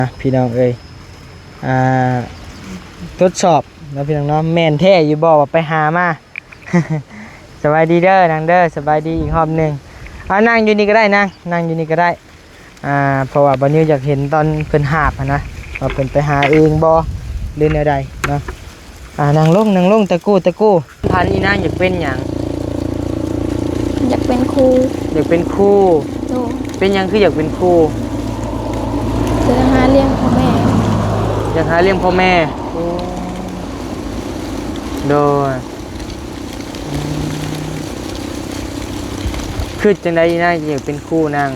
ອ່ະ ພີ່ນ້ອງເອີຍ ອ່າ ທົດສອບເນາະ ພີ່ນ້ອງເນາະ ແມ່ນແທ້ຢູ່ບໍ່ວ່າໄປຫາມາ. ສະບາຍດີເດີນາງເດີ ສະບາຍດີອີກຮອບໜຶ່ງ. ອ່າ ນັ່ງຢູ່ນີ້ກໍໄດ້ນາງ ນັ່ງຢູ່ນີ້ກໍໄດ້. ອ່າ ເພາະວ່າບ່າວນິວຢາກເຫັນຕອນເພິ່ນຫາບຫັ້ນນະ ວ່າເພິ່ນໄປຫາເອງບໍ່ ຫຼືແນວໃດເນາະ. ອ່າ ນັ່ງລົງ ນັ່ງລົງ ຕະກູ້ ຕະກູ້. ຝັນອີນາງຢາກເປັນຫຍັງ? ຢາກເປັນຄູ. ຢາກເປັນຄູ? ໂດຍ. ເປັນຫຍັງຄືຢາກເປັນຄູ? ຢາກຫາລ້ຽງພໍ່ແມ່. ຢາກຫາລ້ຽງພໍ່ແມ່. ໂອ້ ໂດຍ. ອືມ ຄິດຈັ່ງໃດອີນາງຈຶ່ງຢາກເປັນຄູນາງ?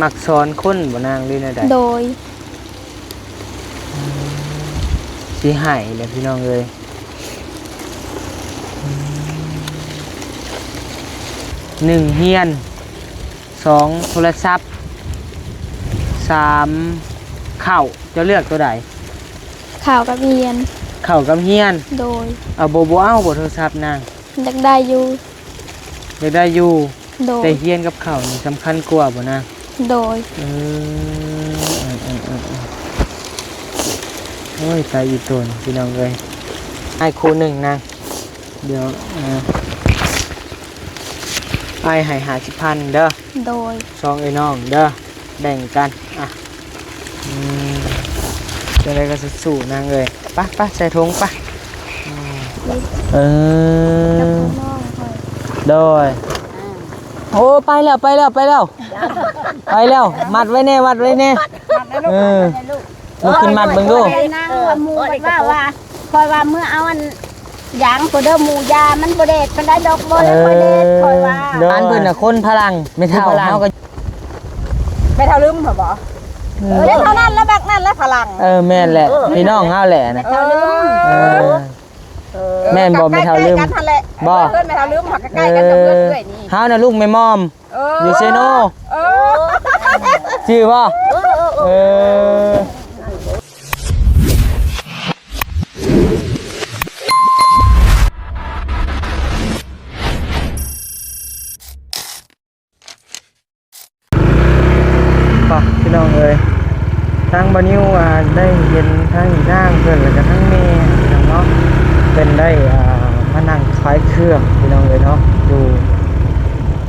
ມັກສອນຄົນບໍ່ນາງ ຫຼືແນວໃດ? ໂດຍ. ອືມ ຊິໃຫ້ແຫຼະພີ່ນ້ອງເອີຍ. ອືມ ໜຶ່ງ ຮຽນ, ສອງ ໂທລະສັບ, ສາມ ເຂົ້າ. ເຈົ້າເລືອກໂຕໃດ? ເຂົ້າກັບຮຽນ. ເຂົ້າກັບຮຽນ? ໂດຍ. ເອົາ ບໍ່ ບໍ່ເອົາບໍ່ໂທລະສັບນາງ? ຢາກໄດ້ຢູ່. ຢາກໄດ້ຢູ່. ໂດຍ. ແຕ່ຮຽນກັບເຂົ້ານີ້ສຳຄັນກວ່າບໍ່ນາງ? ໂດຍ. ເອີ ເອີ ເອີ ເອີ ໂອ້ຍ ຕາອີຕົນພີ່ນ້ອງເອີຍ. ອ້າຍຄູ່ໜຶ່ງນາງ ດຽວ ເອີ ອ້າຍໃຫ້ຫ້າສິບພັນເດີ. ໂດຍ. ສອງເອື້ອຍນ້ອງເດີ ແບ່ງກັນ. ອ່ະ ອືມ ຈັ່ງໃດກໍສູ້ໆນາງເອີຍ. ໄປ ໄປ ໃສ່ຖົງໄປ. ອືມ ເອີ ໂດຍ. ໂອ້ ໄປແລ້ວ ໄປແລ້ວ ໄປແລ້ວ ໄປແລ້ວ. ມັດໄວ້ແນ່ ມັດໄວ້ແນ່. ເອີ ລຸກຂຶ້ນມັດເບິ່ງດູ. ນາງວ່າໝູ່ເພິ່ນວ່າ ວ່າ ຂ້ອຍວ່າເມື່ອເອົາອັນຢາງໂຕເດີໝູ່ຢາ ມັນບໍ່ແດດປານໃດດອກ ບໍ່ໄດ້ຄ່ອຍແດດ ເອີ ຂ້ອຍວ່າ. ໂດຍ. ອັນເພິ່ນນະຄົນພະລັງ ແມ່ເຖົ້າເຮົາກໍ ແມ່ເຖົ້າລືມເຂົາບໍ່? ອືມ ເອີ ເທົ່ານັ້ນລະ ບັກນັ້ນລະພະລັງ. ເອີ ແມ່ນແຫຼະ ເອີ ພີ່ນ້ອງເຮົາແຫຼະນະ. ເອີ ເອີ ເອີ ແມ່ນບໍ່ແມ່ເຖົ້າລືມ? ໃກ້ໆກັນຫັ້ນແຫຼະ ບໍ່? ເອີ ເພິ່ນແມ່ເຖົ້າລືມ ຫາກໃກ້ໆກັນກັບເຮືອນເອື້ອຍນີ້. ເຮົານະລູກແມ່ໝອມ. ເອີ ຢູ່ເຊໂນ. ເອີ ຈື່ບໍ່? ເອີ ເອີ ເອີ ເອີ. ໄປພີ່ນ້ອງເອີຍ ທາງບ່າວນິວ ອ່າ ໄດ້ເຫັນທາງອີນາງເພິ່ນ ແລ້ວກໍທາງແມ່ພີ່ນ້ອງເນາະ ເພິ່ນໄດ້ ອ່າ ມານັ່ງຂາຍເຄື່ອງພີ່ນ້ອງເອີຍເນາະ ຢູ່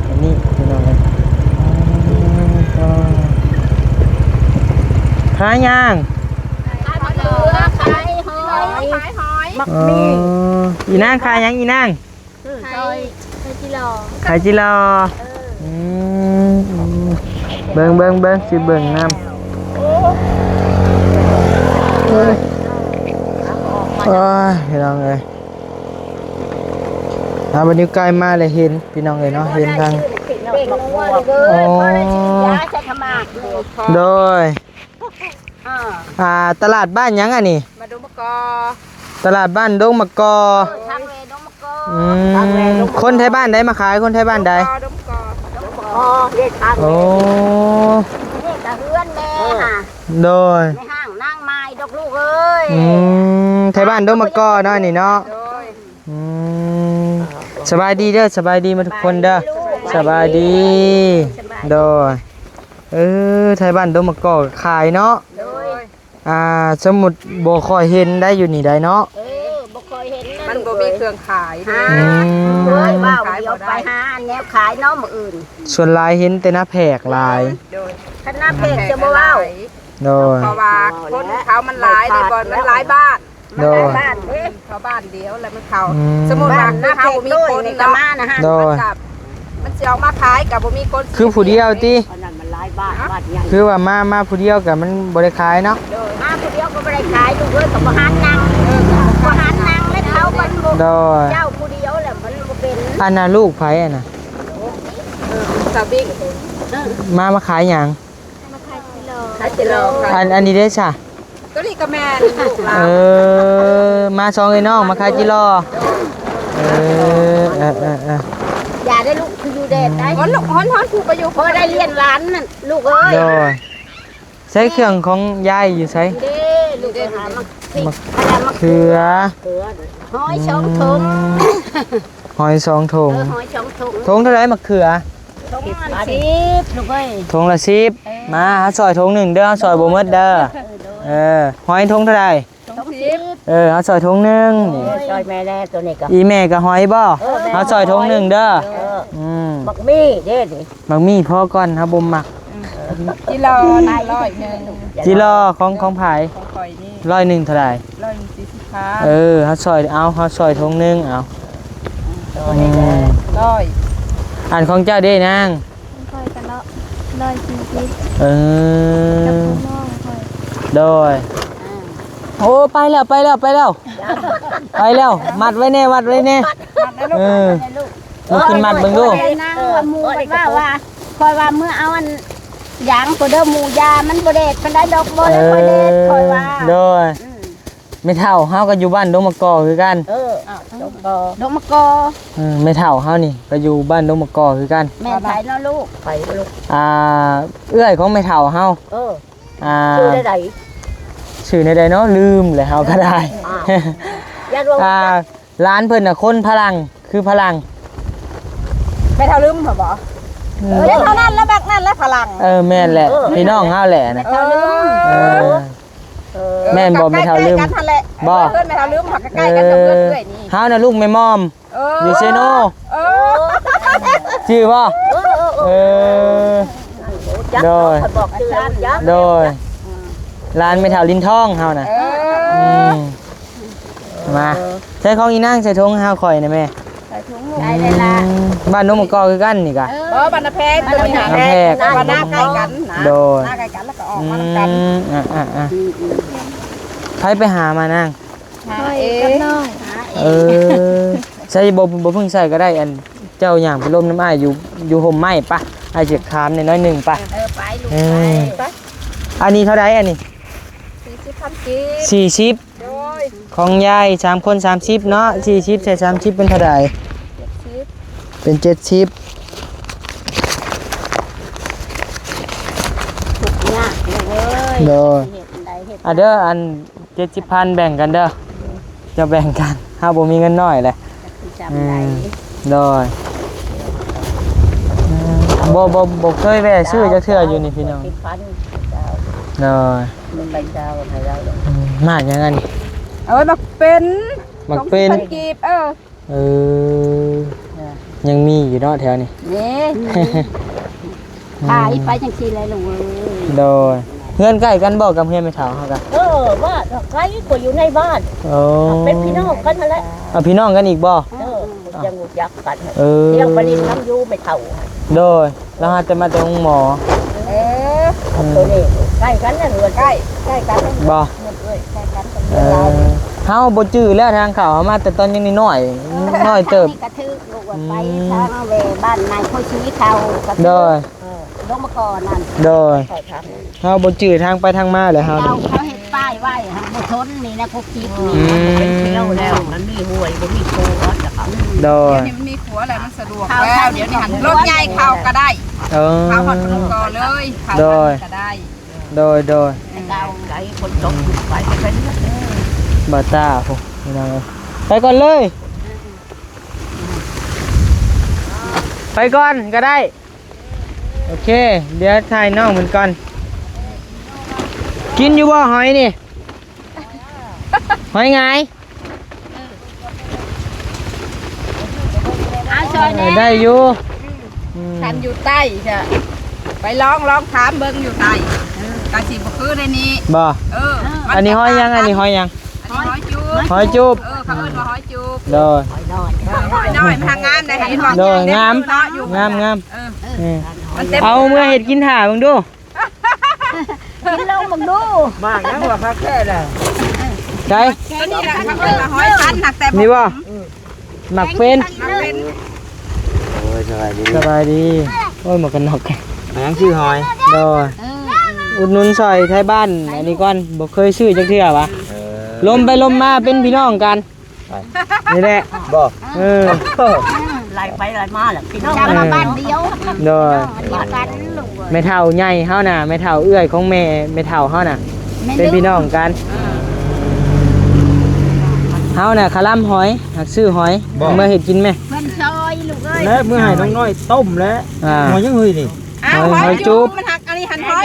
ອັນນີ້ພີ່ນ້ອງເອີຍ. ຂາຍຫຍັງ? ຂາຍໝາກເຂືອ ຂາຍຫອຍ ຂາຍຫອຍ ໝາກໝີ່. ອໍ ອີນາງຂາຍຫຍັງອີນາງ? ຂາຍ ຂາຍຈິລໍ. ຂາຍຈິລໍ. ເອີ ອືມ ເບິ່ງ ເບິ່ງ ເບິ່ງ ຊິເບິ່ງນຳ. ໂອ້ຍ ພີ່ນ້ອງເອີຍ ອ່າ ບັດນີ້ໃກ້ມາແລ້ວເຫັນ ພີ່ນ້ອງເອີຍເນາະ ເຫັນທາງ ອໍ ໂດຍ. ອ່າ ອ່າ ຕະຫຼາດບ້ານຫຍັງອັນນີ້? ບ້ານດົງມະກອ. ຕະຫຼາດບ້ານດົງມະກອ. ເອີ ທາງແວດົງມະກອ. ອືມ ທາງແວດົງມະກອ. ຄົນໄທບ້ານໃດມາຂາຍ? ຄົນໄທບ້ານໃດ? ດົງມະກອ ດົງມະກອ ເຮັດທາງ ອໍ ເຮັດແຕ່ເຮືອນແມ່ຫາ. ໂດຍ. ແມ່ຫ້າງນາງມາຍດອກລູກເອີຍ. ອືມ ໄທບ້ານດົງມະກອເນາະ ນີ້ເນາະ. ໂດຍ. ອືມ ສະບາຍດີເດີ ສະບາຍດີໝົດທຸກຄົນເດີ. ສະບາຍດີ. ສະບາຍດີ. ໂດຍ. ເອີ ໄທບ້ານດົງມະກອກຂາຍເນາະ. ໂດຍ. ອ່າ ສົມມຸດບໍ່ຄ່ອຍເຫັນໄດ໋ຢູ່ນີ້ໄດ໋ເນາະ. ເອີ ບໍ່ຄ່ອຍເຫັນນະ ມັນບໍ່ມີເຄື່ອງຂາຍເດ້. ອືມ ເອີຍ ເວົ້າດຽວໄປຫາແນວຂາຍເນາະມື້ອື່ນ. ສ່ວນຫຼາຍເຫັນແຕ່ໜ້າແພກຫຼາຍ. ໂດຍ. ຄັນໜ້າແພກຈະບໍ່ເວົ້າ. ໂດຍ. ເພາະວ່າຄົນເຂົາມັນຫຼາຍເດ້ ບໍ່ ມັນຫຼາຍບ້ານ. ໂດຍ. ມັນຫຼາຍບ້ານເດ້ ເຂົາບ້ານດຽວແລ້ວມັນເຂົ້າ. ອືມ ສົມມຸດວ່າເຮົາບໍ່ມີຄົນເນາະ ໂດຍ ມັນກໍ ມັນຊິອອກມາຂາຍກໍບໍ່ມີຄົນ. ຄືຜູ້ດຽວຕິ? ອັນນັ້ນມັນຫຼາຍບ້ານ ບ້ານໃຫຍ່. ຄືວ່າມາ ມາຜູ້ດຽວກໍມັນບໍ່ໄດ້ຂາຍເນາະ. ໂດຍ. ມາຜູ້ດຽວກໍບໍ່ໄດ້ຂາຍ ລູກເອີຍ ກໍບໍ່ຫັນນັ່ງ. ເອີ ບໍ່ຫັນນັ່ງແລ້ວເຂົາກໍບໍ່. ໂດຍ. ເຈົ້າຜູ້ດຽວແລ້ວມັນບໍ່ເປັນ. ອັນນ່າ ລູກໃຜອັນນ່າ? ເອີ ສາວບິງ. ເອີ ມາ ມາຂາຍຫຍັງ? ມາຂາຍຈິລໍ. ຂາຍຈິລໍ. ອັນ ອັນນີ້ເດ້ຊະ? ໂຕນີ້ກໍແມ່ນລູກຫຼານ. ເອີ ມາສອງເອື້ອຍນ້ອງມາຂາຍຈິລໍ. ເອີ ເອີ ເອີ ເອີ ຢ່າໄດ້ລູກ ຄືຢູ່ແດດໄດ໋. ຮ້ອນລູກ ຮ້ອນ ຮ້ອນ ຜູ້ໄປຢູ່ ພໍໄດ້ລ້ຽງຫຼານນັ້ນລູກເອີຍ. ໂດຍ. ໃຊ້ເຄື່ອງຂອງຍາຍຢູ່ໃສ? ເດ້ ລູກເອີຍ ຫາໝາກ ໝາກເຂືອ ໝາກເຂືອ ຫອຍສອງຖົງ. ອືມ ຫອຍສອງຖົງ. ເອີ ຫອຍສອງຖົງ. ຖົງເທົ່າໃດໝາກເຂືອ? ຖົງລະສິບລູກເອີຍ. ຖົງລະສິບ. ເອີ ມາ ເຮົາຊ່ອຍຖົງໜຶ່ງເດີ ເຮົາຊ່ອຍບໍ່ໝົດເດີ. ເອີ ຫອຍຖົງເທົ່າໃດ? ຖົງສິບ. ເອີ ເຮົາຊ່ອຍຖົງໜຶ່ງນີ້. ເອີ ຊ່ອຍແມ່ແດ່ໂຕນີ້ກໍ ອີແມ່ກໍຫອຍບໍ່? ເອີ ເຮົາຊ່ອຍຖົງໜຶ່ງເດີ. ເອີ ອືມ ໝາກມີເດ້ນີ້ ໝາກມີພໍກ່ອນ ເຮົາບໍ່ມັກ. ອືມ ຈິລໍນັ້ນຮ້ອຍໜຶ່ງ. ຈິລໍຂອງ ຂອງໃຜ? ຂອງຂ້ອຍນີ້ ຮ້ອຍໜຶ່ງເທົ່າໃດ? ຮ້ອຍໜຶ່ງສີ່ສິບພັນ. ເອີ ເຮົາຊ່ອຍ ເອົາ ເຮົາຊ່ອຍຖົງໜຶ່ງ ເອົາ. ອືມ ຮ້ອຍ ອັນຂອງເຈົ້າເດ້ນາງ? ຂ້ອຍກໍເນາະ ຮ້ອຍສີ່ສິບ. ເອີ ກັບຂອງນ້ອງຂ້ອຍ. ໂດຍ. ອ່າ ໂອ້ ໄປແລ້ວ ໄປແລ້ວ ໄປແລ້ວ ໄປແລ້ວ. ມັດໄວ້ແນ່ ມັດໄວ້ແນ່. ເອີ ລຸກຂຶ້ນມັດເບິ່ງດູ. ນາງວ່າໝູ່ເພິ່ນວ່າ ວ່າ ຂ້ອຍວ່າເມືອເອົາອັນຢາງໂຕເດີໝູ່ຢາ ມັນບໍ່ແດດປານໃດດອກ ບໍ່ໄດ້ຄ່ອຍແດດ ເອີ ຂ້ອຍວ່າ. ໂດຍ. ອືມ ແມ່ເຖົ້າເຮົາກໍຢູ່ບ້ານດົງໝາກກໍຄືກັນ. ເອີ ດົງໝາກກໍ ດົງໝາກກໍ. ເອີ ແມ່ເຖົ້າເຮົານີ້ກໍຢູ່ບ້ານດົງໝາກກໍຄືກັນ. ແມ່ນໃຜເນາະລູກ? ໃຜລູກ? ອ່າ ເອື້ອຍຂອງແມ່ເຖົ້າເຮົາ. ເອີ ອ່າ ຊື່ແນວໃດ? ຊື່ແນວໃດເນາະ? ລືມແລ້ວເຮົາກໍໄດ້. ອ່າ ຢ້ານວ່າ ອ່າ ຫຼານເພິ່ນນະຄົນພະລັງ ຄືພະລັງ. ແມ່ເຖົ້າລຶມຫັ້ນບໍ? ອືມ ເອີ ເທົ່ານັ້ນລະ ບັກນັ້ນລະພະລັງ. ເອີ ແມ່ນແຫຼະ ເອີ ພີ່ນ້ອງເຮົາແຫຼະນະ. ເອີ ເອີ ເອີ ແມ່ນບໍ່ແມ່ເຖົ້າລຶມ? ໃກ້ໆກັນຫັ້ນແຫຼະ. ບໍ່ ເອີ ເພິ່ນແມ່ເຖົ້າລຶມຫາກະໃກ້ກັນກັບເພິ່ນເອື້ອຍນີ້. ເອີ ເຮົານະລູກແມ່ໝອມ ເອີ ຢູ່ເຊໂນ. ເອີ ຈື່ບໍ່? ເອີ ເອີ ເອີ ໂດຍ ຂ້ອຍບອກຊື່ແລ້ວ. ໂດຍ ອືມ ຫຼານແມ່ເຖົ້າລິນທອງເຮົານະ. ເອີ ອືມ ມາ ເອີ ໃສ່ຂອງອີນາງໃສ່ຖົງໃຫ້ເຮົາຂ້ອຍນະແມ່. ໃສ່ຖົງລູກ ໄດ້ແລ້ວລະ. ອືມ ບ້ານດົງໝາກກໍຄືກັນນີ້ກະ. ເອີ ບໍ່ ບ້ານນາແພກ ບ້ານນາແພກ ເພາະວ່ານາໃກ້ກັນນະ. ໂດຍ ນາໃກ້ກັນແລ້ວກໍອອກມານຳກັນ. ອືມ ອ່າໆ ອືມໆ ໃຜໄປຫາມານາງ? ຫາເອງກັບນ້ອງ. ເອີ ໃສ່ບໍ່ ບໍ່ເພິ່ງໃສ່ກໍໄດ້. ອັນ ເຈົ້າຍ່າງໄປລົມນຳອ້າຍຢູ່ ຢູ່ຮົ່ມໄມ້ປະ ອ້າຍຊິຖາມແດ່ໜ້ອຍໜຶ່ງປະ. ເອີ ໄປລູກ ເອີ ໄປ ໄປ. ອັນນີ້ເທົ່າໃດອັນນີ້? ສີ່ສິບພັນກີບ. ສີ່ສິບ. ໂດຍ ຂອງຍາຍສາມຄົນສາມສິບເນາະ. ສີ່ສິບໃສ່ສາມສິບເປັນເທົ່າໃດ? ເຈັດສິບ. ເປັນເຈັດສິບ. ທຸກຍາກເລີຍ. ໂດຍ ເຮັດໃດເຮັດ. ອ່ະເດີ ອັນ ເຈັດສິບພັນແບ່ງກັນເດີ ຈະແບ່ງກັນ ເຮົາບໍ່ມີເງິນນ້ອຍແຫຼະ. ອືມ ໂດຍ. ອືມ ບໍ່ ບໍ່ ບໍ່ເຄີຍແວ່ຊື້ຈັກເທື່ອຢູ່ນີ້ພີ່ນ້ອງ. ໂດຍ ໄປເຈົ້າໃຫ້ລາວ. ອືມ ໝາກຫຍັງອັນນີ້? ເອີຍ ໝາກເປັນ. ໝາກເປັນ ສອງສິບພັນກີບ. ເອີ ເອີ ຍັງມີຢູ່ເນາະແຖວນີ້. ມີ ມີ. ຂາຍໄປຈັ່ງຊີ້ແຫຼະລູກເອີຍ. ໂດຍ. ເຮືອນໃກ້ກັນບໍ່ກັບເຮືອນແມ່ເຖົ້າເຮົາກະ? ເອີ ບ້ານໃກ້ ຂ້ອຍຢູ່ໃນບ້ານ. ໂອ້ ເປັນພີ່ນ້ອງກັນຫັ້ນແຫຼະ. ເອົາ ພີ່ນ້ອງກັນອີກບໍ່? ເອີ ຍັງຮູ້ຈັກກັນ. ເອີ ຍັງໄປຫຼິ້ນນຳຢູ່ແມ່ເຖົ້າ. ໂດຍ. ລາວຫາແຕ່ມາແຕ່ໂຮງໝໍ. ເອີ ໂຕນີ້ໃກ້ກັນນະ ເຮືອນໃກ້ ໃກ້ກັນ. ບໍ່ ເຮືອນເອື້ອຍໃກ້ກັນກັບເຮືອນລາວ. ເອີ ເຮົາບໍ່ຈື່ແລ້ວທາງເຂົ້າ ເຮົາມາແຕ່ຕອນຍັງນ້ອຍໆ ນ້ອຍເຕີບ. ນີ້ກະຖືກລູກວ່າໄປ ອືມ ທາງແວ່ບ້ານໃໝ່ໂພສີເຂົາກະຖືກ. ໂດຍ. ເອີ ລົງມາກ່ອນນັ້ນ. ໂດຍ. ເຂົ້າທາງ ເຮົາບໍ່ຈື່ທາງໄປທາງມາແຫຼະເຮົາ. ເຈົ້າ ເຂົາເຮັດປ້າຍໄວ້ ເຮົາບໍ່ທົນນີ້ນະ ພວກຈິດນີ້. ອືມ ເປັນເຂົາແລ້ວ ມັນມີຫ້ວຍ ບໍ່ມີຂົວຈະເຂົ້າ. ໂດຍ. ດຽວນີ້ມັນມີຂົວແລ້ວ ມັນສະດວກແລ້ວ. ດຽວນີ້ຫັ້ນລົດໃຫຍ່ເຂົ້າກະໄດ້. ເອີ ເຂົ້າຮອດໂຮງໝໍເລີຍ. ໂດຍ ເຂົ້າທາງນີ້ກະໄດ້. ໂດຍ ໂດຍ. ແຕ່ເກົ່າໄກ ຝົນຕົກໄປກະເປັນ. ເອີ ບ່າວຕ້າພຸ້ນ ພີ່ນ້ອງເອີຍ ໄປກ່ອນເລີຍ. ໄປກ່ອນກະໄດ້. ໂອເຄ ດຽວຖ່າຍນ້ອງເພິ່ນກ່ອນ. ກິນຢູ່ບໍ່ຫອຍນີ້? ຫອຍຫງາຍ. ເອົາຊ່ອຍແດ່ ເອີ ໄດ້ຢູ່. ອືມ ຄັນຢູ່ໃຕ້ຈະໄປລອງ ລອງຖາມເບິ່ງຢູ່ໃຕ້. ເອີ ກະຊິບໍ່ຄືໃນນີ້. ບໍ່? ເອີ ອັນນີ້ຫອຍຫຍັງ? ອັນນີ້ຫອຍຫຍັງ? ຫອຍຈູບ. ຫອຍຈູບ. ເອີ ເຂົາເອີ້ນວ່າຫອຍຈູບ. ໂດຍ. ຫອຍນ້ອຍ ເອີ ຫອຍນ້ອຍ ມັນຫາງາມໄດ໋. ເຫັນບໍ່? ໂດຍ ງາມ ງາມ ງາມ. ເອີ ເອີ ມັນເຕັມ. ເອົາເມືອເຮັດກິນຖ້າເບິ່ງດູ. ກິນລອງເບິ່ງດູ. ໝາກຫຍັງວ່າຄັກແທ້ລະ? ໃສ? ໂຕນີ້ລະ ເຂົາເອີ້ນວ່າຫອຍພັນ ຫາກແຕ່ ນີ້ບໍ່? ໝາກເປັນ. ໝາກເປັນ. ໂອ້ຍ ສະບາຍດີ ສະບາຍດີ. ໂອ້ຍ ໝວກກັນນັອກ. ຫຍັງຊື່ຫອຍ? ໂດຍ. ເອີ ອຸດໜູນຊ່ອຍໄທບ້ານອັນນີ້ກ່ອນ. ບໍ່ເຄີຍຊື້ຈັກເທື່ອຫວາ? ເອີ ລົມໄປລົມມາເປັນພີ່ນ້ອງກັນ. ໄປ ນີ້ແຫຼະ. ບໍ່? ເອີ ໄລ່ໄປໄລ່ມາແຫຼະ ພີ່ນ້ອງກັນບ້ານດຽວ. ໂດຍ. ແມ່ເຖົ້າໃຫຍ່ເຮົານະ ແມ່ເຖົ້າເອື້ອຍຂອງແມ່ ແມ່ເຖົ້າເຮົານະ ເປັນພີ່ນ້ອງກັນ. ເອີ ເຮົານະຄະລຳຫອຍ ຫາກຊື້ຫອຍ ບໍ່ ເອົາເມືອເຮັດກິນແມ້. ເພິ່ນຊ່ອຍລູກເອີຍ ແລະ ເມືອໃຫ້ນ້ອງນ້ອຍຕົ້ມແລະ. ອ່າ ຫອຍຫຍັງເຮີ້ຍນີ້? ອ້າວ ຫອຍ ຫອຍຈູບ. ມັນຫາກ ອັນນີ້ຫັ້ນຫອຍ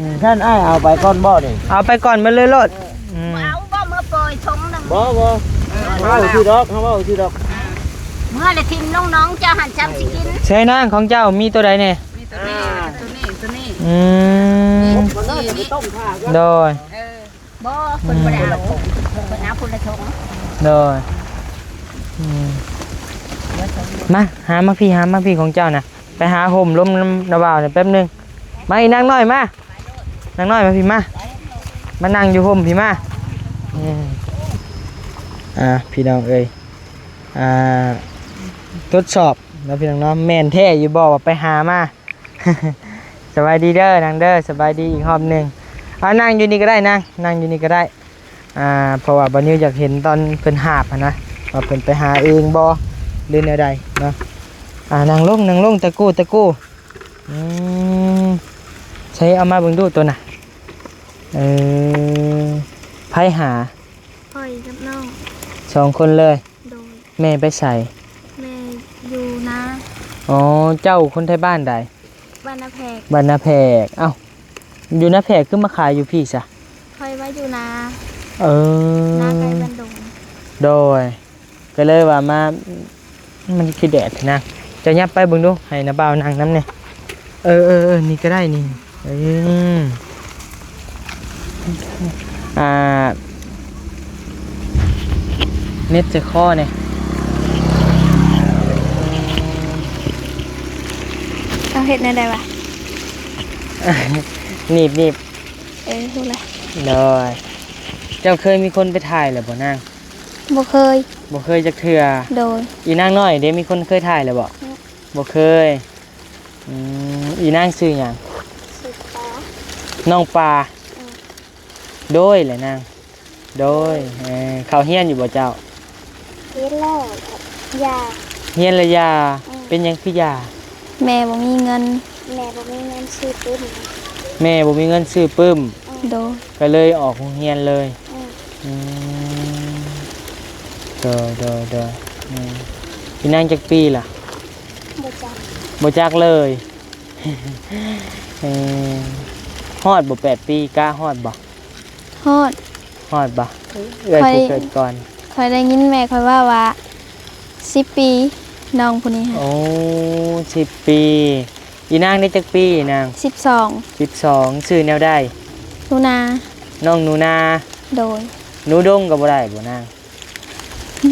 ອືມ ຊັ້ນອ້າຍເອົາໄປກ່ອນບໍ່ນີ້? ເອົາໄປກ່ອນໝົດເລີຍໂລດ. ເອີ ອືມ ເອົາບໍ່ ເມືອປ່ອຍຖົງໜຶ່ງ? ບໍ່ ບໍ່ ເອີ ເຮົາເວົ້າຊື່ດອກ ເຮົາເວົ້າຊື່ດອກ. ເອີ ເມືອລະຖິ້ມລົງໜອງ ເຈົ້າຫັ້ນຈຳຊິກິນ. ໃສ່ນາງຂອງເຈົ້າມີໂຕໃດແດ່? ມີໂຕນີ້ ອ່າ ໂຕນີ້ ໂຕນີ້. ອືມ ນີ້ ໂດຍ. ເອີ ບໍ່ ເພິ່ນບໍ່ໄດ້ເອົາ ອືມ ເພິ່ນເອົາຄົນລະຖົງ. ໂດຍ. ອືມ ມາ ຫາມາພີ້ ຫາມາພີ້ຂອງເຈົ້ານະ ໄປຫາຮົ່ມລົມນຳນ້າບ່າວນີ້ແປັບໜຶ່ງ. ມາອີ່ນາງນ້ອຍ ມາ ນາງນ້ອຍ ມາພີ້ ມາ ມານັ່ງຢູ່ຮົ່ມພີ້ ມາ. ອືມ ອ່າ ພີ່ນ້ອງເອີຍ ອ່າ ທົດສອບເນາະ ພີ່ນ້ອງເນາະ ແມ່ນແທ້ຢູ່ບໍ່ວ່າໄປຫາມາ. ສະບາຍດີເດີນາງເດີ ສະບາຍດີອີກຮອບໜຶ່ງ. ເອົາ ນັ່ງຢູ່ນີ້ກໍໄດ້ນາງ ນັ່ງຢູ່ນີ້ກໍໄດ້. ອ່າ ເພາະວ່າບ່າວນິວຢາກເຫັນຕອນເພິ່ນຫາບຫັ້ນນະ ວ່າເພິ່ນໄປຫາເອງບໍ່ ຫຼືແນວໃດເນາະ. ອ່າ ນັ່ງລົງ ນັ່ງລົງ ຕະກູ້ ຕະກູ້. ອືມ ໃສ ເອົາມາເບິ່ງດູໂຕນະ. ເອີ ໃຜຫາ? ຂ້ອຍກັບນ້ອງ ສອງຄົນເລີຍ. ໂດຍ. ແມ່ໄປໃສ? ແມ່ຢູ່ນາ. ອໍ ເຈົ້າຄົນໄທບ້ານໃດ? ບ້ານນາແພກ. ບ້ານນາແພກ. ເອົ້າ ຢູ່ນາແພກຄືມາຂາຍຢູ່ພີ້ຊະ? ຂ້ອຍມາຢູ່ນາ. ເອີ ນາໃກ້ບ້ານດົງ. ໂດຍ. ກໍເລີຍວ່າມາ ມັນຄືແດດແທ້ນະ. ເຈົ້າຫຍັບໄປເບິ່ງດູ ໃຫ້ນ້າບ່າວນັ່ງນຳແດ່. ເອີ ເອີ ເອີ ນີ້ກໍໄດ້ນີ້. ເອີ ອ່າ ເມັດໃສ່ຄໍແດ່. ເຮົາເຮັດແນວໃດວະ? ໜີບ ໜີບ. ເອີ ຮູ້ລະ. ໂດຍ. ເຈົ້າເຄີຍມີຄົນໄປຖ່າຍແລ້ວບໍ່ນາງ? ບໍ່ເຄີຍ. ບໍ່ເຄີຍຈັກເທື່ອ. ໂດຍ. ອີນາງນ້ອຍເດ ມີຄົນເຄີຍຖ່າຍແລ້ວບໍ່? ອືມ ບໍ່ເຄີຍ. ອືມ ອີນາງຊື່ຫຍັງ? ຊື່ປາ. ນ້ອງປາ. ອືມ ໂດຍແຫຼະນາງ. ໂດຍ. ເອີ ເຂົ້າຮຽນຢູ່ບໍ່ເຈົ້າ? ຮຽນແລ້ວຢ່າ. ຮຽນແລ້ວຢ່າ. ອືມ ເປັນຫຍັງຄືຢ່າ? ແມ່ບໍ່ມີເງິນ. ແມ່ບໍ່ມີເງິນຊື້ປຶ້ມ. ແມ່ບໍ່ມີເງິນຊື້ປຶ້ມ. ອືມ ໂດຍ. ກໍເລີຍອອກໂຮງຮຽນເລີຍ. ອືມ ອືມ ໂດຍ ໂດຍ ໂດຍ. ອືມ ອີນາງຈັກປີລະ? ບໍ່ຈັກ. ບໍ່ຈັກເລີຍ. ເອີ ຮອດບໍ່ແປດປີ ກະຮອດບໍ່? ຮອດ. ຮອດບໍ່? ເອື້ອຍຜູ້ເກີດກ່ອນ. ຂ້ອຍໄດ້ຍິນແມ່ຂ້ອຍເວົ້າວ່າ ສິບປີ ນ້ອງຜູ້ນີ້ຫັ້ນ. ໂອ້ ສິບປີ. ອີນາງໄດ້ຈັກປີນາງ? ສິບສອງ. ສິບສອງ. ຊື່ແນວໃດ? ໜູນາ. ນ້ອງໜູນາ. ໂດຍ. ໜູດົງກໍບໍ່ໄດ້ບໍ່ນາງ?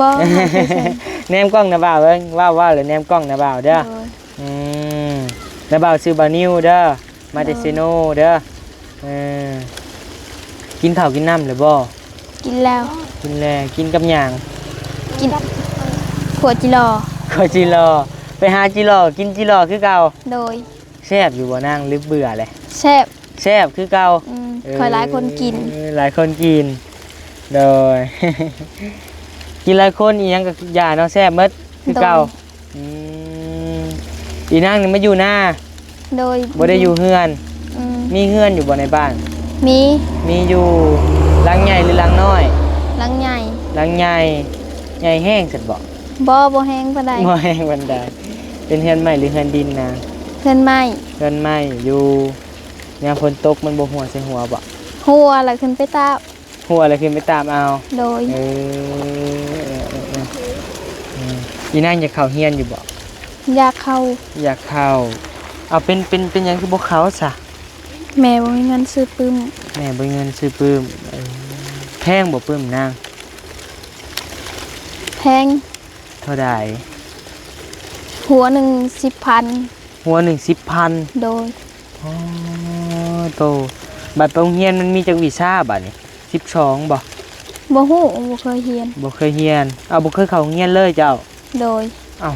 ບໍ່. ແນມກ້ອງນ້າບ່າວເບິ່ງ ເວົ້າ ເວົ້າແລ້ວແນມກ້ອງນ້າບ່າວເດີ. ໂດຍ. ອືມ ນ້າບ່າວຊື່ບ່າວນິວເດີ ມາແຕ່ເຊໂນເດີ. ເອີ ກິນເຂົ້າກິນນ້ຳແລ້ວບໍ່? ກິນແລ້ວ. ກິນແລ້ວ. ກິນກັບຫຍັງ? ກິນຂົ້ວຈີ່ລໍ. ຂົ້ວຈີ່ລໍ. ໄປຫາຈີ່ລໍ ກິນຈີ່ລໍຄືເກົ່າ. ໂດຍ. ແຊບຢູ່ບໍ່ນາງ ຫຼືເບື່ອແຫຼະ? ແຊບ. ແຊບຄືເກົ່າ. ອືມ ເອີ ຂ້ອຍຫຼາຍຄົນກິນ. ເອີ ຫຼາຍຄົນກິນ. ໂດຍ. ກິນຫຼາຍຄົນ ອີຫຍັງກໍຢາເນາະ ແຊບໝົດຄືເກົ່າ. ໂດຍ. ອືມ ອີນາງນີ້ມາຢູ່ນາ. ໂດຍ. ບໍ່ໄດ້ຢູ່ເຮືອນ. ອືມ ມີເຮືອນຢູ່ບໍ່ໃນບ້ານ? ມີ. ມີຢູ່. ຫຼັງໃຫຍ່ ຫຼື ຫຼັງນ້ອຍ? ຫຼັງໃຫຍ່. ຫຼັງໃຫຍ່. ໃຫຍ່ແຮງຊັ້ນບໍ່? ບໍ່ ບໍ່ແຮງປານໃດ. ບໍ່ແຮງປານໃດ. ເປັນເຮືອນໄມ້ ຫຼື ເຮືອນດິນນາ? ເຮືອນໄມ້. ເຮືອນໄມ້. ຢູ່ຍາມຝົນຕົກມັນບໍ່ຮົ່ວໃສ່ຫົວບໍ່? ຮົ່ວ ແລ້ວຂຶ້ນໄປຕາບ. ຮົ່ວແລ້ວຂຶ້ນໄປຕາບເອົາ. ໂດຍ. ເອີ ເອີ ເອີ ເອີ ເອີ. ອີນາງຢາກເຂົ້າຮຽນຢູ່ບໍ່? ຢາກເຂົ້າ. ຢາກເຂົ້າ. ເອົາ ເປັນ ເປັນ ເປັນຫຍັງຄືບໍ່ເຂົ້າຊະ? ແມ່ບໍ່ມີເງິນຊື້ປຶ້ມ. ແມ່ບໍ່ມີເງິນຊື້ປຶ້ມ. ເອີ ແພງບໍ່ປຶ້ມນາງ? ແພງ. ເທົ່າໃດ? ຫົວໜຶ່ງສິບພັນ. ຫົວໜຶ່ງສິບພັນ. ໂດຍ. ອໍ ໂຕ ບັດໄປໂຮງຮຽນມັນມີຈັກວິຊາບາດນີ້? ສິບສອງບໍ່? ບໍ່ຮູ້ ບໍ່ເຄີຍຮຽນ. ບໍ່ເຄີຍຮຽນ. ເອົາ ບໍ່ເຄີຍເຂົ້າໂຮງຮຽນເລີຍເຈົ້າ? ໂດຍ. ເອົ້າ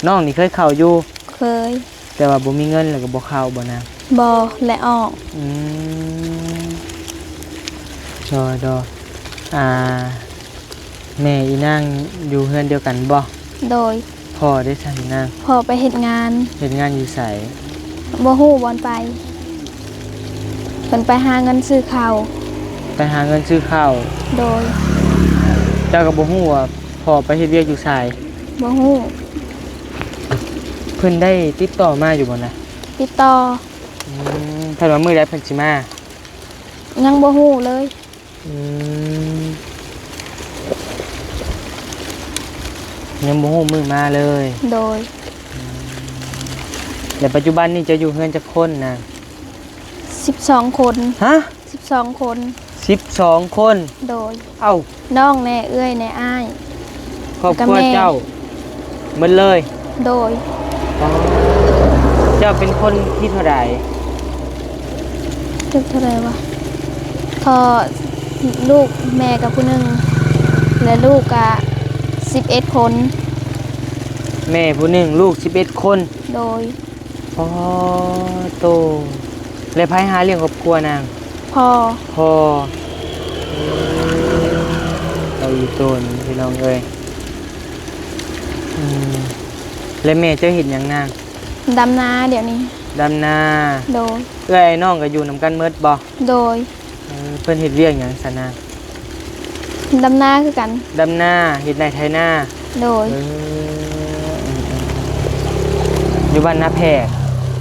ນ້ອງນີ້ເຄີຍເຂົ້າຢູ່? ເຄີຍ. ແຕ່ວ່າບໍ່ມີເງິນແລ້ວກໍບໍ່ເຂົ້າບໍ່ນາງ? ບໍ່ ແລະອອກ. ອືມ ໂດຍໆ. ອ່າ ແມ່ອີນາງຢູ່ເຮືອນດຽວກັນບໍ່? ໂດຍ. ພໍ່ເດຊັ້ນນາງ? ພໍ່ໄປເຮັດງານ. ເຮັດງານຢູ່ໃສ? ບໍ່ຮູ້ບ່ອນໄປ. ເພິ່ນໄປຫາເງິນຊື້ເຂົ້າ. ໄປຫາເງິນຊື້ເຂົ້າ. ໂດຍ. ເຈົ້າກໍບໍ່ຮູ້ວ່າພໍ່ໄປເຮັດວຽກຢູ່ໃສ? ບໍ່ຮູ້. ເພິ່ນໄດ້ຕິດຕໍ່ມາຢູ່ບໍ່ນະ? ຕິດຕໍ່. ອືມ ເພິ່ນວ່າມື້ໃດເພິ່ນຊິມາ? ຍັງບໍ່ຮູ້ເລີຍ. ອືມ ຍັງບໍ່ຮູ້ມື້ມາເລີຍ. ໂດຍ. ອືມ ແລ້ວປັດຈຸບັນນີ້ເຈົ້າຢູ່ເຮືອນຈັກຄົນນະ? ສິບສອງຄົນ. ຮະ? ສິບສອງຄົນ. ສິບສອງຄົນ. ໂດຍ. ເອົ້າ ນ້ອງແດ່ ເອື້ອຍແດ່ ອ້າຍ. ຄອບຄົວເຈົ້າໝົດເລີຍ? ໂດຍ. ອໍ ເຈົ້າເປັນຄົນທີເທົ່າໃດ? ເປັນເທົ່າໃດວະ? ພໍ່ ລູກແມ່ກໍຜູ້ໜຶ່ງ ແລະລູກກໍສິບເອັດຄົນ. ແມ່ຜູ້ໜຶ່ງ ລູກສິບເອັດຄົນ. ໂດຍ. ອໍ ໂຕ ແລ້ວໃຜຫາລ້ຽງຄອບຄົວນາງ? ພໍ່. ພໍ່. ເອົາອີ່ຕົນ ພີ່ນ້ອງເອີຍ. ອືມ ແລ້ວແມ່ເຈົ້າເຮັດຫຍັງນາງ? ດຳນາດຽວນີ້. ດຳນາ. ໂດຍ. ເອື້ອຍອ້າຍນ້ອງກໍຢູ່ນຳກັນໝົດບໍ່? ໂດຍ. ເອີ ເພິ່ນເຮັດວຽກຫຍັງຊັ້ນນາ? ດຳນາຄືກັນ. ດຳນາ ເຮັດໄຮ່ໄຖນາ. ໂດຍ. ເອີ ຢູ່ບ້ານນາແພກ.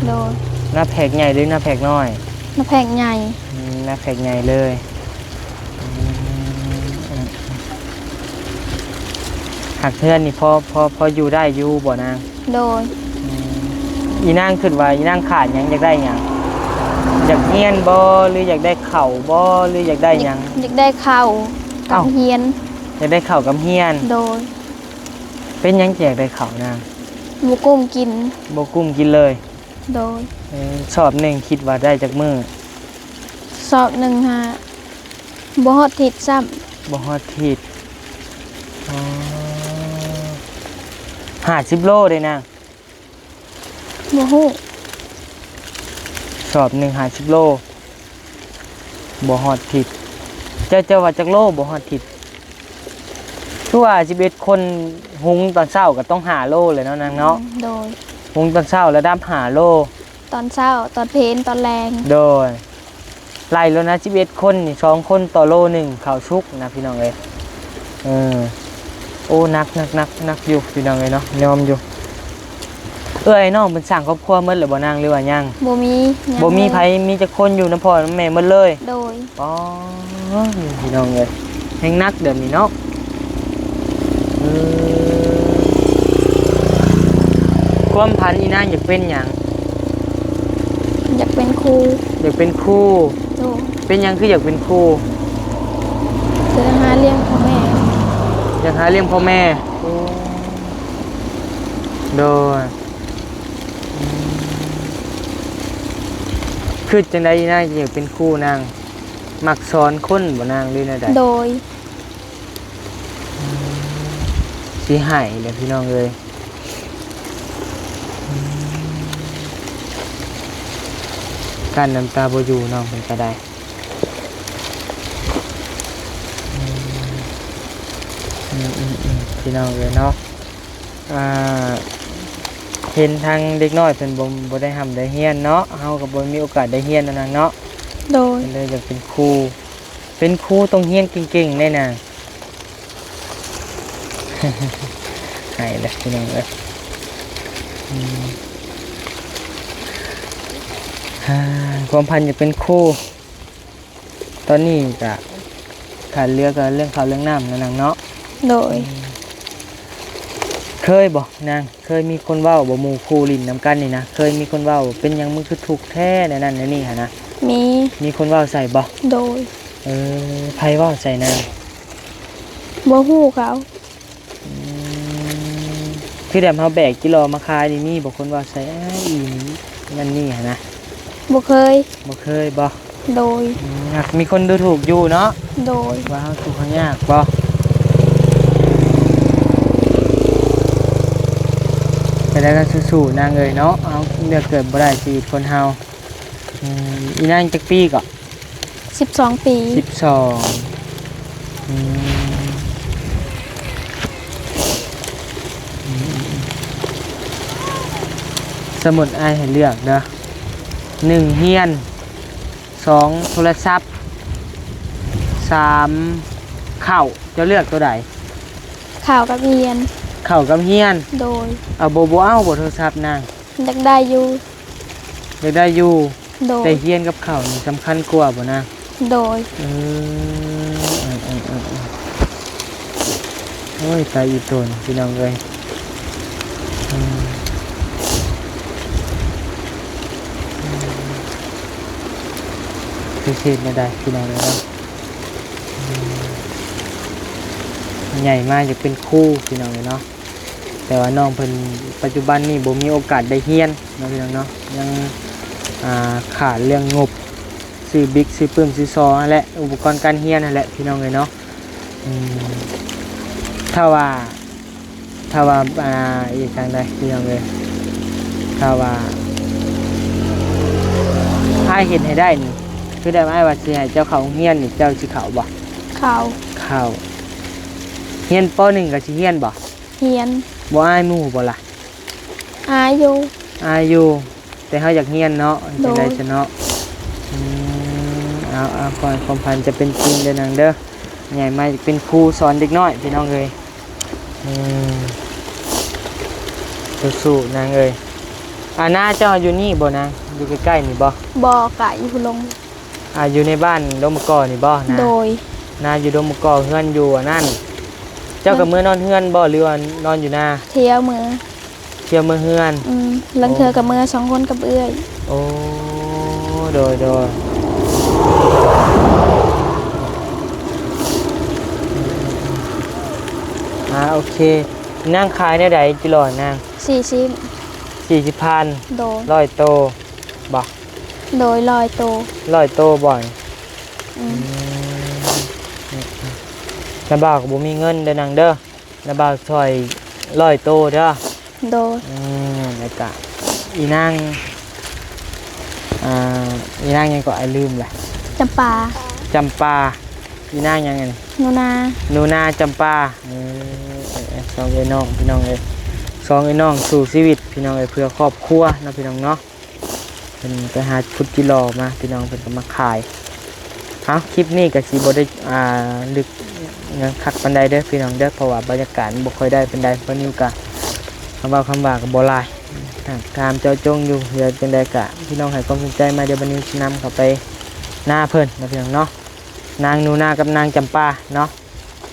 ໂດຍ. ນາແພກໃຫຍ່ຫຼືນາແພກນ້ອຍ? ນາແພກໃຫຍ່. ອືມ ນາແພກໃຫຍ່ເລີຍ. ອືມ ຫາກເຮືອນນີ້ພໍ ພໍ ພໍຢູ່ໄດ້ຢູ່ບໍ່ນາງ? ໂດຍ. ອືມ ອີນາງຄິດວ່າອີນາງຂາດຫຍັງ ຢາກໄດ້ຫຍັງ? ຢາກຮຽນບໍ່ ຫຼືຢາກໄດ້ເຂົ້າບໍ່ ຫຼືຢາກໄດ້ຫຍັງ? ຢາກ ຢາກໄດ້ເຂົ້າກັບ ເອົ້າ ຮຽນ. ຢາກໄດ້ເຂົ້າກັບຮຽນ. ໂດຍ. ເປັນຫຍັງຈຶ່ງຢາກໄດ້ເຂົ້ານາງ? ບໍ່ກຸ້ມກິນ. ບໍ່ກຸ້ມກິນເລີຍ. ໂດຍ. ເອີ ສອບໜຶ່ງຄິດວ່າໄດ້ຈັກມື້? ສອບໜຶ່ງຫາ ບໍ່ຮອດທິດຊ້ຳ. ບໍ່ຮອດທິດ. ອໍ ຫ້າສິບໂລເດ້ນາງ? ບໍ່ຮູ້. ສອບໜຶ່ງຫ້າສິບໂລ ບໍ່ຮອດທິດ. ເຈົ້າ ເຈົ້າວ່າຈັກໂລບໍ່ຮອດທິດ? ຄືວ່າສິບເອັດຄົນ ຫຸງຕອນເຊົ້າກໍຕ້ອງຫ້າໂລແຫຼະເນາະນາງເນາະ. ອືມ ໂດຍ. ຫຸງຕອນເຊົ້າລະດັບຫ້າໂລ ຕອນເຊົ້າ ຕອນເພນ ຕອນແລງ. ໂດຍ. ໄລ່ໂລດນະ ສິບເອັດຄົນນີ້ ສອງຄົນຕໍ່ໂລໜຶ່ງ ເຂົ້າສຸກນະ ພີ່ນ້ອງເອີຍ. ເອີ ໂອ້ ໜັກ ໜັກ ໜັກ ໜັກຢູ່ ພີ່ນ້ອງເອີຍເນາະ ຍອມຢູ່. ເອື້ອຍນ້ອງເພິ່ນສ້າງຄອບຄົວໝົດແລ້ວບໍ່ນາງ ຫຼືວ່າຍັງ? ບໍ່ມີ ຍັງ ບໍ່ມີໃຜ ເລີຍ. ມີຈັກຄົນຢູ່ນຳພໍ່ນຳແມ່ໝົດເລີຍ? ໂດຍ. ອໍ ພີ່ນ້ອງເອີຍ ແຮງໜັກແບບນີ້ເນາະ. ເອີ ຄວາມຝັນອີນາງຢາກເປັນຫຍັງ? ຢາກເປັນຄູ. ຢາກເປັນຄູ. ໂດຍ. ເປັນຫຍັງຄືຢາກເປັນຄູ? ເພື່ອຫາລ້ຽງພໍ່ແມ່. ຢາກຫາລ້ຽງພໍ່ແມ່. ໂອ້ ໂດຍ. ອືມ ຄິດຈັ່ງໃດນາງຈຶ່ງຢາກເປັນຄູນາງ? ມັກສອນຄົນບໍ່ນາງ ຫຼືແນວໃດ? ໂດຍ. ອືມ ຊິໄຫ້ແຫຼະ ພີ່ນ້ອງເອີຍ. ກັ້ນນ້ຳຕາບໍ່ຢູ່ ນ້ອງເພິ່ນກໍໄດ້. ອືມ ອືມ ອືມ ພີ່ນ້ອງເອີຍເນາະ. ອ່າ ເຫັນທາງເດັກນ້ອຍເພິ່ນບໍ່ ບໍ່ໄດ້ຮ່ຳໄດ້ຮຽນເນາະ ເຮົາກໍບໍ່ມີໂອກາດໄດ້ຮຽນນຳນາງເນາະ. ໂດຍ. ເພິ່ນເລີຍຢາກເປັນຄູ. ເປັນຄູຕ້ອງຮຽນເກັ່ງໆ ໄດ້ນາງ. ໄຫ້ແຫຼະ ພີ່ນ້ອງເອີຍ. ອືມ ຄວາມຝັນຢາກເປັນຄູ. ຕອນນີ້ກະຂາດເຫຼືອກໍເລື່ອງເຂົ້າເລື່ອງນ້ຳນະນາງເນາະ. ໂດຍ. ເຄີຍບໍ່ນາງ ເຄີຍມີຄົນເວົ້າບໍ່ ໝູ່ຄູ່ຫຼິ້ນນຳກັນນີ້ນະ ເຄີຍມີຄົນເວົ້າ ເປັນຫຍັງມຶງຄືທຸກແທ້ ແນວນັ້ນແນວນີ້ຫັ້ນນະ? ມີ. ມີຄົນເວົ້າໃສ່ບໍ່? ໂດຍ. ເອີ ໃຜເວົ້າໃສ່ນາງ? ບໍ່ຮູ້ເຂົາ. ອືມ ຄືແບບເຮົາແບກຈິຫຼໍ່ມາຂາຍນີ້ ມີບໍ່ຄົນເວົ້າໃສ່ ອ້າຍ ອີ່ນັ້ນນີ້ຫັ້ນນະ? ບໍ່ເຄີຍ. ບໍ່ເຄີຍບໍ່? ໂດຍ. ອືມ ຫາກມີຄົນດູຖູກຢູ່ເນາະ? ໂດຍ. ວ່າເຮົາທຸກເຮົາຍາກບໍ່? ແຕ່ໃດກໍສູ້ໆ ນາງເອີຍເນາະ, ເຮົາເລືອກເກີດບໍ່ໄດ້ ຊີວິດຄົນເຮົາ. ອືມ ອີນາງຈັກປີເກາະ? ສິບສອງປີ. ສິບສອງ. ອືມ ອືມ ອືມ ອືມ ສົມມຸດອ້າຍໃຫ້ເລືອກເດີ ໜຶ່ງ ຮຽນ, ສອງ ໂທລະສັບ, ສາມ ເຂົ້າ. ເຈົ້າເລືອກໂຕໃດ? ເຂົ້າກັບຮຽນ. ເຂົ້າກັບຮຽນ. ໂດຍ. ເອົາ ບໍ່ ບໍ່ເອົາບໍ່ໂທລະສັບນາງ? ຢາກໄດ້ຢູ່. ຢາກໄດ້ຢູ່. ໂດຍ. ແຕ່ຮຽນກັບເຂົ້ານີ້ສຳຄັນກວ່າບໍ່ນາງ? ໂດຍ. ເອີ ເອີ ເອີ ເອີ ເອີ ໂອ້ຍ ຕາອີ່ຕົນ ພີ່ນ້ອງເອີຍ. ອືມ ອືມ ຄືຊິເຮັດແນວໃດ ພີ່ນ້ອງເອີຍເນາະ? ອືມ ໃຫຍ່ມາຢາກເປັນຄູ ພີ່ນ້ອງເອີຍເນາະ. ແຕ່ວ່ານ້ອງເພິ່ນປັດຈຸບັນນີ້ບໍ່ມີໂອກາດໄດ້ຮຽນເນາະ ພີ່ນ້ອງເນາະ, ຍັງ ອ່າ ຂາດເລື່ອງງົບ ຊື້ບິກ ຊື້ປຶ້ມ ຊື້ຊໍຫັ້ນແຫຼະ, ອຸປະກອນການຮຽນຫັ້ນແຫຼະ ພີ່ນ້ອງເອີຍເນາະ. ອືມ ຖ້າວ່າ ຖ້າວ່າ ອ່າ ອີກທາງໃດ ພີ່ນ້ອງເອີຍ, ຖ້າວ່າອ້າຍເຮັດໃຫ້ໄດ້ນີ້ ຄືແບບອ້າຍວ່າຊິໃຫ້ເຈົ້າເຂົ້າໂຮງຮຽນນີ້ ເຈົ້າຊິເຂົ້າບໍ່? ເຂົ້າ. ເຂົ້າ. ຮຽນ ປໍໜຶ່ງ ກໍຊິຮຽນບໍ່? ຮຽນ. ບໍ່ອາຍໝູ່ບໍ່ລະ? ອາຍຢູ່. ອາຍຢູ່ ແຕ່ເຮົາຢາກຮຽນເນາະ. ໂດຍ. ຈັ່ງໃດຊັ້ນເນາະ? ອືມ ເອົາ ເອົາ ຂໍໃຫ້ຄວາມຝັນຈະເປັນຈິງເດີນາງເດີ, ໃຫຍ່ມາເປັນຄູສອນເດັກນ້ອຍ ພີ່ນ້ອງເອີຍ. ອືມ ສູ້ໆ ນາງເອີຍ. ອາ ນາເຈົ້າຢູ່ນີ້ບໍ່ນາງ? ຢູ່ໃກ້ໆນີ້ບໍ່? ບໍ່ ກະຢູ່ພຸ້ນລົງ. ອາ ຢູ່ໃນບ້ານດົງມະກອກນີ້ບໍ່ນາ? ໂດຍ. ນາຢູ່ດົງມະກອກ ເຮືອນຢູ່ອັນນັ້ນ. ເຈົ້າກໍເມືອນອນເຮືອນບໍ່ ຫຼືວ່ານອນຢູ່ນາ? ທ່ຽວເມືອ. ທ່ຽວເມືອເຮືອນ. ອືມ ລາງເທື່ອກໍເມືອສອງຄົນກັບເອື້ອຍ. ໂອ້ ໂດຍ ໂດຍ. ອາ ໂອເຄ. ນາງຂາຍແນວໃດ ກິໂລນາງ? ສີ່ສິບ. ສີ່ສິບພັນ. ໂດຍ. ຮ້ອຍໂຕບໍ່? ໂດຍ ຮ້ອຍໂຕ. ຮ້ອຍໂຕບໍ່? ອືມ ອືມ ນ້າບ່າວກໍບໍ່ມີເງິນເດີນາງເດີ, ນ້າບ່າວຊ່ອຍຮ້ອຍໂຕເດີ. ໂດຍ. ອືມ ແລ້ວກະອີນາງ ອ່າ ອີນາງຫຍັງເກາະ ອ້າຍລືມລະ. ຈຳປາ. ຈຳປາ. ອີນາງຫຍັງອັນນີ້? ໜູນາ. ໜູນາ ຈຳປາ. ເອີ ສອງເອື້ອຍນ້ອງ ພີ່ນ້ອງເອີຍ, ສອງເອື້ອຍນ້ອງສູ້ຊີວິດ ພີ່ນ້ອງເອີຍ, ເພື່ອຄອບຄົວເນາະ ພີ່ນ້ອງເນາະ. ເພິ່ນໄປຫາຂຸດຈິຫຼໍ່ມາ ພີ່ນ້ອງ, ເພິ່ນກໍມາຂາຍ. ເອົາ ຄລິບນີ້ກໍຊິບໍ່ໄດ້ ອ່າ ລຶກຫຍັງຄັກປານໃດເດີ ພີ່ນ້ອງເດີ, ເພາະວ່າບັນຍາກາດມັນບໍ່ຄ່ອຍໄດ້ປານໃດ. ບ່າວນິວກໍຄຳເວົ້າຄຳວ່າກໍບໍ່ຫຼາຍ, ຖາມເຈາະຈົງຢູ່. ເດີ ຈັ່ງໃດກໍພີ່ນ້ອງໃຫ້ຄວາມສົນໃຈມາ, ດຽວບ່າວນິວຊິນຳເຂົ້າໄປນາເພິ່ນເນາະ ພີ່ນ້ອງເນາະ. ນາງໜູນາກັບນາງຈຳປາເນາະ.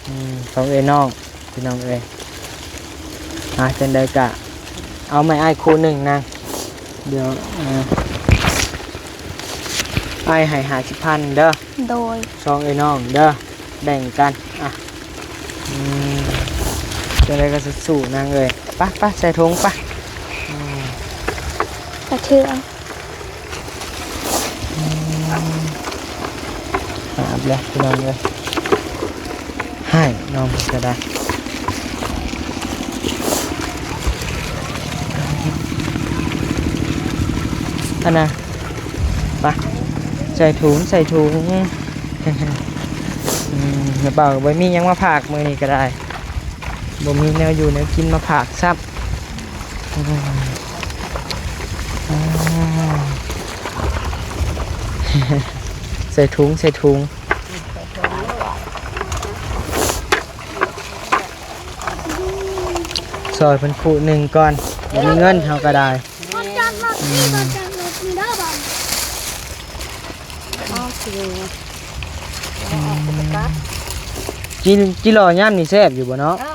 ອືມ ສອງເອື້ອຍນ້ອງ ພີ່ນ້ອງເອີຍ. ອ່າ ຈັ່ງໃດກະເອົາໃຫ້ອ້າຍຄູ່ໜຶ່ງນາງ. ດຽວ ເອີ ອ້າຍໃຫ້ຫ້າສິບພັນເດີ. ໂດຍ. ສອງເອື້ອຍນ້ອງເດີ ແບ່ງກັນ. ອ່ະ ອືມ ຈັ່ງໃດກໍສູ້ໆ ນາງເອີຍ. ໄປໆ ໃສ່ຖົງໄປ. ອືມ ກະຖືເອົາ. ອືມ ຫາບແລ້ວ ພີ່ນ້ອງເອີຍ, ໃຫ້ນ້ອງເພິ່ນກໍໄດ້. ອັນນະ ໄປ ໃສ່ຖົງ ໃສ່ຖົງ. ອືມ ນ້າບ່າວກໍບໍ່ມີຫຍັງມາຝາກມື້ນີ້ກໍໄດ້, ບໍ່ມີແນວຢູ່ແນວກິນມາຝາກຊ້ຳ. ອືມ ອືມ ໃສ່ຖົງ ໃສ່ຖົງ. ຊ່ອຍເພິ່ນຄູ່ໜຶ່ງກ່ອນ, ບໍ່ມີເງິນເຮົາກໍໄດ້. ອືມ ອືມ ຈິ ຈິຫຼໍ່ຍາມນີ້ແຊບຢູ່ບໍ່ເນາະ? ເອີ.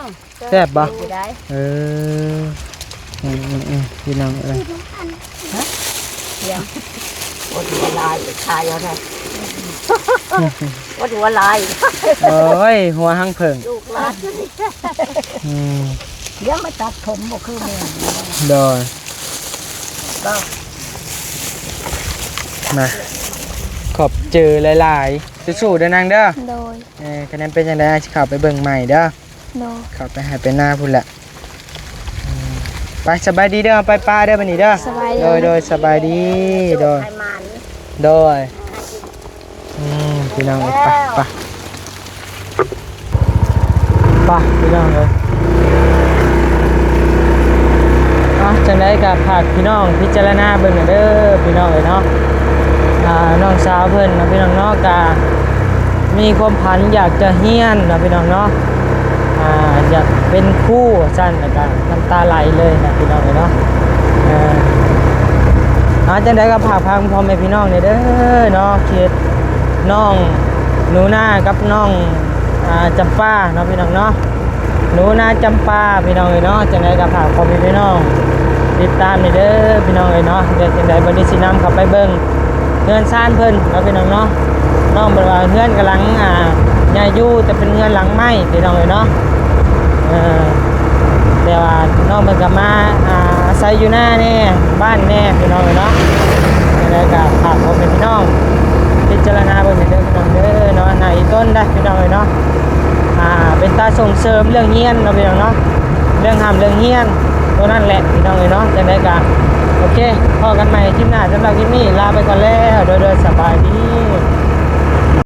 ແຊບບໍ່? ແຊບຢູ່ໄດ໋. ເອີ ອືມໆໆ ພີ່ນ້ອງເອີຍ. ຮະ? ຫຍັງ? ບໍ່ຖືວ່າຫຼາຍ ຂາຍເອົາໄດ໋. ບໍ່ຖືວ່າຫຼາຍ. ໂອ້ຍ ຫົວຮັງເຜິ້ງ ລູກຫຼານ. ອືມ ດຽວມາຕັດຜົມບໍ່ຄືແມ່ນ. ໂດຍ ກໍ ມາ ຂອບໃຈຫຼາຍໆ ສູ້ໆເດີນາງເດີ. ໂດຍ ເອີ ຄະແນນເປັນຈັ່ງໃດ ຊິເຂົ້າໄປເບິ່ງໃໝ່ເດີ. ໂດຍ ເຂົ້າໄປໄຮ່ໄປນາພຸ້ນແຫຼະ. ອືມ ໄປ ສະບາຍດີເດີ ໄປປາເດີບັດນີ້ເດີ. ສະບາຍດີ ໂດຍ ໂດຍ ສະບາຍດີ ໂດຍ ໃຫ້ໝານ ໂດຍ. ອືມ ພີ່ນ້ອງເອີຍ ໄປ ໄປ ໄປ ພີ່ນ້ອງເອີຍ. ອ່ະ ຈັ່ງໃດກໍຝາກພີ່ນ້ອງພິຈາລະນາເບິ່ງເດີ ພີ່ນ້ອງເອີຍເນາະ. ອ່າ ນ້ອງສາວເພິ່ນເນາະ ພີ່ນ້ອງເນາະ ກໍມີຄວາມຝັນຢາກຈະຮຽນເນາະ ພີ່ນ້ອງເນາະ. ອ່າ ຢາກເປັນຄູວ່າຊັ້ນ ແລ້ວກໍນ້ຳຕາໄຫຼເລີຍນະ ພີ່ນ້ອງເອີຍເນາະ. ເອີ ອ່າ ຈັ່ງໃດກໍຝາກ ຝາກພໍ່ແມ່ພີ່ນ້ອງແດ່ເດີເນາະ ເຂດນ້ອງໜູນາກັບນ້ອງ ອ່າ ຈຳປາເນາະ ພີ່ນ້ອງເນາະ. ໜູນາ ຈຳປາ ພີ່ນ້ອງເອີຍເນາະ. ຈັ່ງໃດກໍຝາກພໍ່ແມ່ພີ່ນ້ອງຕິດຕາມແດ່ເດີ ພີ່ນ້ອງເອີຍເນາະ. ດຽວຈັ່ງໃດບັດນີ້ຊິນຳເຂົ້າໄປເບິ່ງ ເຮືອນຊານເພິ່ນເນາະ ພີ່ນ້ອງເນາະ. ນ້ອງເພິ່ນວ່າເຮືອນກຳລັງ ອ່າ ໃຫຍ່ຢູ່ ແຕ່ເປັນເຮືອນຫຼັງໄມ້ ພີ່ນ້ອງເອີຍເນາະ. ເອີ ແຕ່ວ່ານ້ອງເພິ່ນກໍມາ ອ່າ ອາໄສຢູ່ນາແດ່ ບ້ານແດ່ ພີ່ນ້ອງເອີຍເນາະ. ຈັ່ງໃດກໍຝາກພໍ່ແມ່ພີ່ນ້ອງພິຈາລະນາເບິ່ງແດ່ເດີ ພີ່ນ້ອງເດີເນາະ. ໜ້າອີ່ຕົນໄດ໋ ພີ່ນ້ອງເອີຍເນາະ. ອ່າ ເປັນຕາສົ່ງເສີມເລື່ອງຮຽນເນາະ ພີ່ນ້ອງເນາະ ເລື່ອງຮ່ຳເລື່ອງຮຽນ ໂຕນັ້ນແຫຼະ ພີ່ນ້ອງເອີຍເນາະ. ຈັ່ງໃດກໍໂອເຄ ພໍ້ກັນໃໝ່ຄລິບໜ້າ. ສຳລັບຄລິບນີ້ລາໄປກ່ອນແລ້ວ ໂດຍ ໂດຍ ສະບາຍດີ.